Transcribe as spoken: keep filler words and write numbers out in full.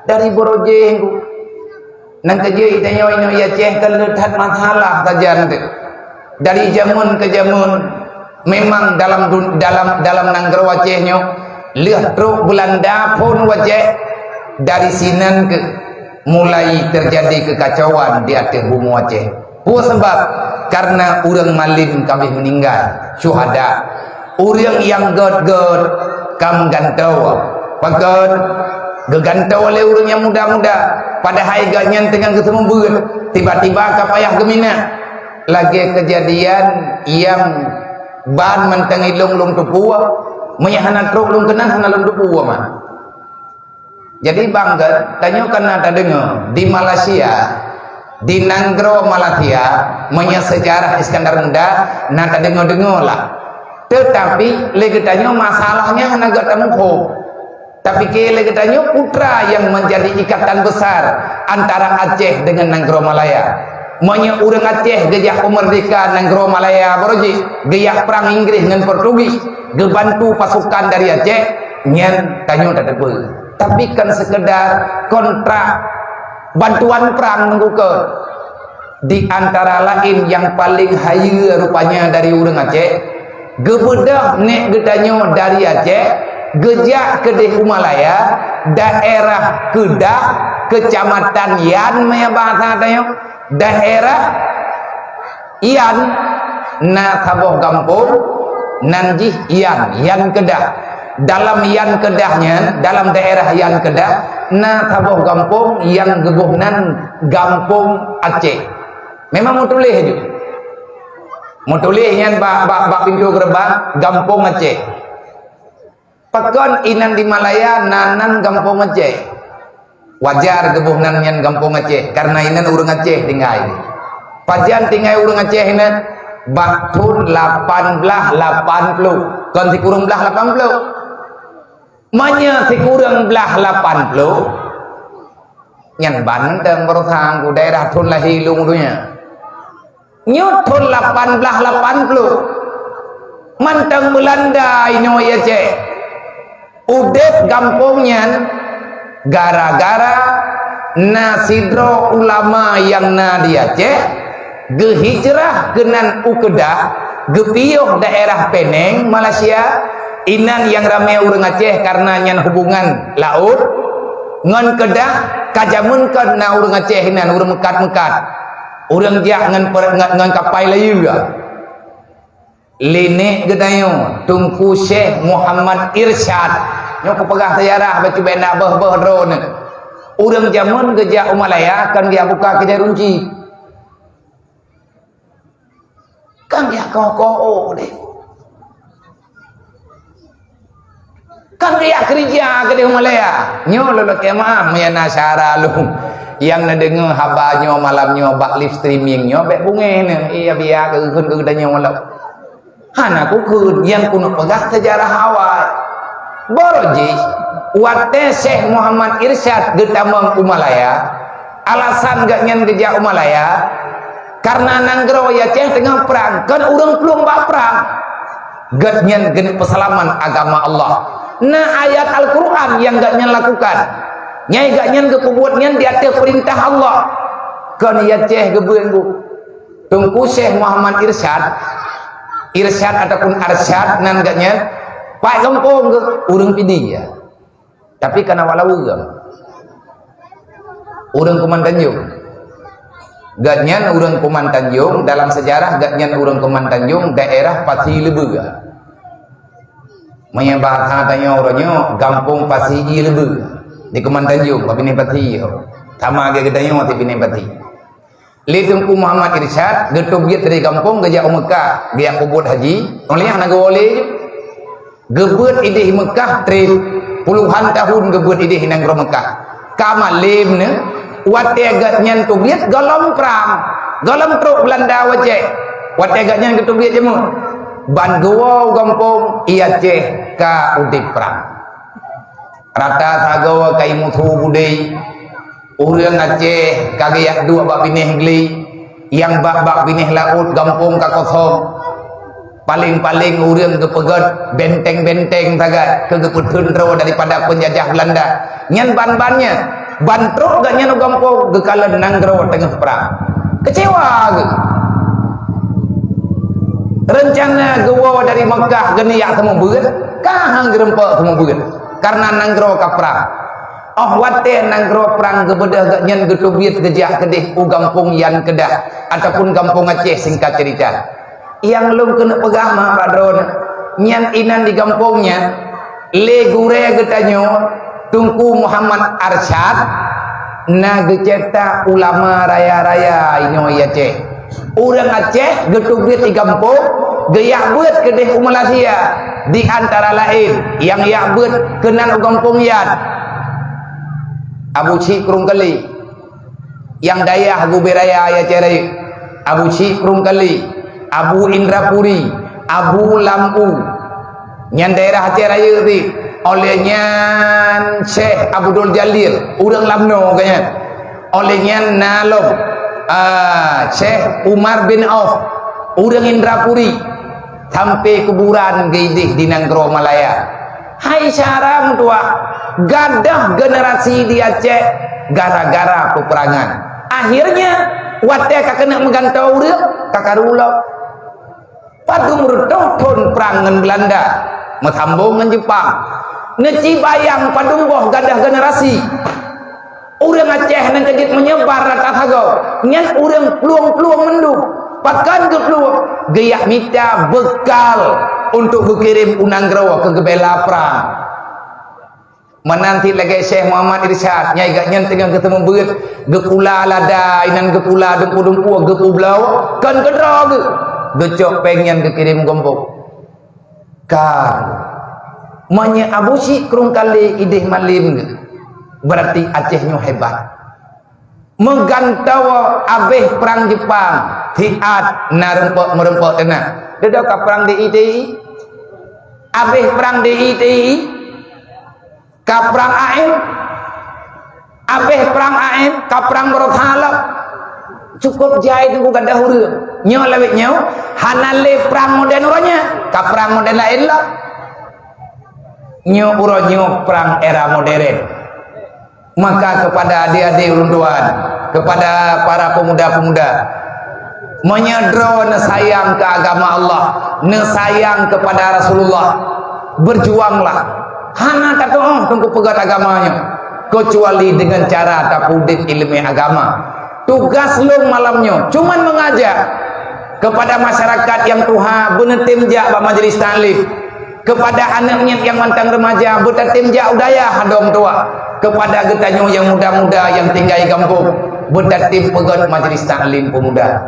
Dari Borojé ku. Nang keujeuet tanyoe inoe Aceh kan le that masalah sajan teuh. Dari jameun ke jameun, memang dalam dun-, dalam, dalam nanggroe Aceh nyoe, lheueh trok Beulanda phon u Aceh, dari sinan keuh mulai teujadi keukacauan di ateueh bumoe Aceh. Peue sabab? Karena ureuëng malem ka abéh meuninggai, syuhada. Ureuëng nyang gét-gét ka meugantoe. Pakon? Geugantoe lé ureuëng nyang muda-muda, padahai gobnyan teungoh geuseumeubeuet, tiba-tiba ka payah geuminah. Lagée keujadian nyang ban mantong ilong lôn teupeue, meunyoe hana trok lôn keunan hana lôn teupeue mah. Jadi bangga, tanyoe ka na tadeungoe di Malaysia, di nanggroe Malaysia, meunyoe seujarah Iskandar Muda na tadeungoe-deungoe lah. Teutapi lé geutanyoe masalahnya hana gata muphom. Tapi keu lé geutanyoe putra yang menjadi ikatan besar antara Aceh dengan nanggroe Malaya. Meunyoe ureuëng Aceh geujak peumeurdeka nanggroe Malaya baroe jih, geujak prang Inggris ngon Portugis, geubantu pasukan dari Aceh, nyan tanyoe tateupeue. Tapi kan sekedar kontrak bantuan prang nunggu ke. Di antara lain yang paling hayeue rupanya dari ureuëng Aceh, geubeudôh nek geutanyoe dari Aceh, geujak keudeh u Malaya, daerah Kedah, kecamatan Yan, meuya bahasa tanyoe, daerah Yan na saboh gampông, nan jih Yan, Yan Kedah. Dalam Yan Kedah nyan, dalam daerah Yan Kedah, na saboh gampông nyang geuboh nan Gampông Aceh. Memang meutuléh ju. Meutuléh nyan bak, bak, bak pintoe geureubang, Gampông Aceh. Pakon inan di Malaya na nan Gampông Aceh. Wajar geuboh nan nyan Gampông Aceh, karena inan ureuëng Aceh tinggai. Pajan tinggai ureuëng Aceh inan? Bak thon lapan blaih lapan ploh, kon sikureueng blaih lapan ploh. Meunyoe sikureueng blaih lapan ploh, nyan ban mantong baroesa ku daerah thon lahé lôn donya. Nyoe thon lapan blaih lapan ploh, mantong Beulanda inoe Aceh. Udeb gampông nyan gara-gara na sidroe ulama nyang na di Aceh geuhijrah keunan u Kedah, geupiôh daerah Penang, Malaysia, inan nyang ramé ureuëng Aceh karena nyan hubungan laôt ngon Kedah, ka jameun kon na ureuëng Aceh inan, ureuëng meukat-meukat. Ureuëng jak ngon per-, ngon, ngon kapai layeue. Linek geutanyoe, Teungku Syekh Muhammad Irsyad. Nyoe kupeugah seujarah, bacut bèk na beuh-beuh droeneuh. Ureuëng jameun geujak u Malaya, kan geujak buka keudè runci. Kan geujak koh-koh deh. Kan geujak keurija keudeh u Malaya. Nyoe lôn lakèe meu'ah, meunyo na syedara lôn nyang neudeungoe haba nyoe malam nyoe bak live streaming nyoe, bèk beungèh neuh. Iya, biya keu kheun keu geutanyoe lom. Hana kukheun, nyang keuneuk peugah seujarah awai. Baroe jih, watèe Syekh Muhammad Irsyad geutamong u Malaya, alasan gobnyan geujak u Malaya, karena nanggroe Aceh teungoh prang, kon ureuëng plueng bak prang. Gobnyan geuneuk peuseulamat agama Allah. Na ayat Al-Qur'an nyang gobnyan lakukan. Nyai gobnyan geupeubuet nyan di ateueh peurintah Allah. Kon Aceh geubeuet bu. Teungku Syekh Muhammad Irsyad, Irsyad ataupun Arsyad nan gobnyan, pat gampông geuh, ureuëng Pidie. Tapi kana walaweue. Ureuëng Kuman Tanjong. Gobnyan ureuëng Kuman Tanjong, dalam sejarah gobnyan ureuëng Kuman Tanjong, daerah Pasi Leubue. Meunyo bahasa tanyoe uroe nyoe, gampông Pasi Ie Leubue. Di Kuman Tanjong, bak binéh Pasi ho. Sama geutanyoe di binéh Pasi. Lé Teungku Muhammad Irsyad geuteubiet dari gampông geujak u Meukah, geujak peubuet haji, óh lheueh hana geuwoe lé. Geubeuet idéh Meukah trép, puluhan tahun geubeuet idéh nanggroe Meukah. Ka malém neuh, watèe gobnyan teubiet gohlom prang, gohlom trok Beulanda u Aceh. Watèe gobnyan geuteubiet jameun, ban geuwoe u gampông, i Aceh ka udép prang. Rata sagoe ka imusu budé. Ureuëng Aceh ka geujak duek bak binéh Glé, nyang bak-bak binéh laôt gampông ka kosong. Paléng-paléng ureuëng geupeugöt benteng-benteng sagai keu geupeutheun droe daripada peunjajah Beulanda. Nyan ban-ban nyan, Ban trok geuh nyan u gampông, geukalon nanggroe teungoh prang. Keucewa geuh. Reuncana geuwoe dari Meukah geunijak seumeubeuet, ka han geurumpok seumeubeuet, kareuna nanggroe ka prang. Óh watée nanggroe prang geubeudôh, gobnyan geuteubiet geujak keudeh u gampông Yan Keudah ataupun gampông Aceh, singkat cerita. Nyang lôn keuneuk peugah mak bak droeneuh, nyan inan di gampông nyan, lé gurée geutanyoe Teungku Muhammad Arsyad, na geucetak ulama raya-raya inoe i Aceh. Ureuëng Aceh geuteubiet di gampông, geujak beuet keudeh u Malaysia, di antara laén nyang jak beuet keunan u gampông Yan, Abu Syik Krueng Kali. Nyang dayah Gubée Raya Aceh Rayeuk, Abu Syik Krueng Kali, Abu Indrapuri, Abu Lam U. Nyan daerah Aceh Rayeuk pih. Óh lheueh nyan Syekh Abdul Jalil, ureuëng Lamno geuh nyan. Óh lheueh nyan na lom, ah, Syekh Umar bin Auf, ureuëng Indrapuri. Sampai kuburan geuideh di nanggroe Malaya. Hai syara meutuah, gadôh generasi di Aceh gara-gara peperangan. Akhirnya, watée ka keuneuk meugantoe ureuëng, ka karu lom. Padum reutôh thon prang ngon Beulanda, meusambong ngon Jeupang. Neuci bayang padum boh gadôh generasi. Ureuëng Aceh nyang keujeuet meunyebar rata sagoe, nyan ureuëng plueng-plueng mandum. Pakon geuplueng? Geujak mita beukal untuk geukirém u nanggroe keu geubela prang. Meunan cit lagée Syekh Muhammad Irsyad, nyang gobnyan teungoh geuseumeubeuet, geupula lada, inan geupula dumpeue-dumpeue, geupeubloe, kon keudroe geuh, geucok péng nyan geukirém u gampông. Ka. Meunyoe Abu Syik Krueng Kali ideh malem geuh, berarti Aceh nyoe hebat. Meugantoe abéh prang Jeupang, siat na rumpok-meurumpok teunak. Dudoe ka prang di I T I? Abéh prang di I T I? Ka prang A M? Abéh prang A M, ka prang Beurosa lom. Cukôp jai teungku gadôh ureuëng. Nyoe lawét nyoe, hana lé prang modern uroe nyoe, ka prang modern laén lom. Nyoe uroe nyoe prang era modern. Maka kepada adik-adik ulôn tuan, kepada para pemuda-pemuda, meunyoe droe neusayang keu agama Allah, neusayang kepada Rasulullah, berjuanglah. Hana tatuoh teungku peugét agama nyoe, kecuali dengan cara tapeudeb iéleumé agama. Tugas lôn malam nyoe cuman mengajak kepada masyarakat nyang tuha beuneutem jak bak majlis taklim, kepada aneuk miet nyang mantong remaja beutatem jak u dayah adoe meutuah, kepada geutanyoe nyang muda-muda nyang tinggai gampông beutatem peugét majlis taklim peumuda.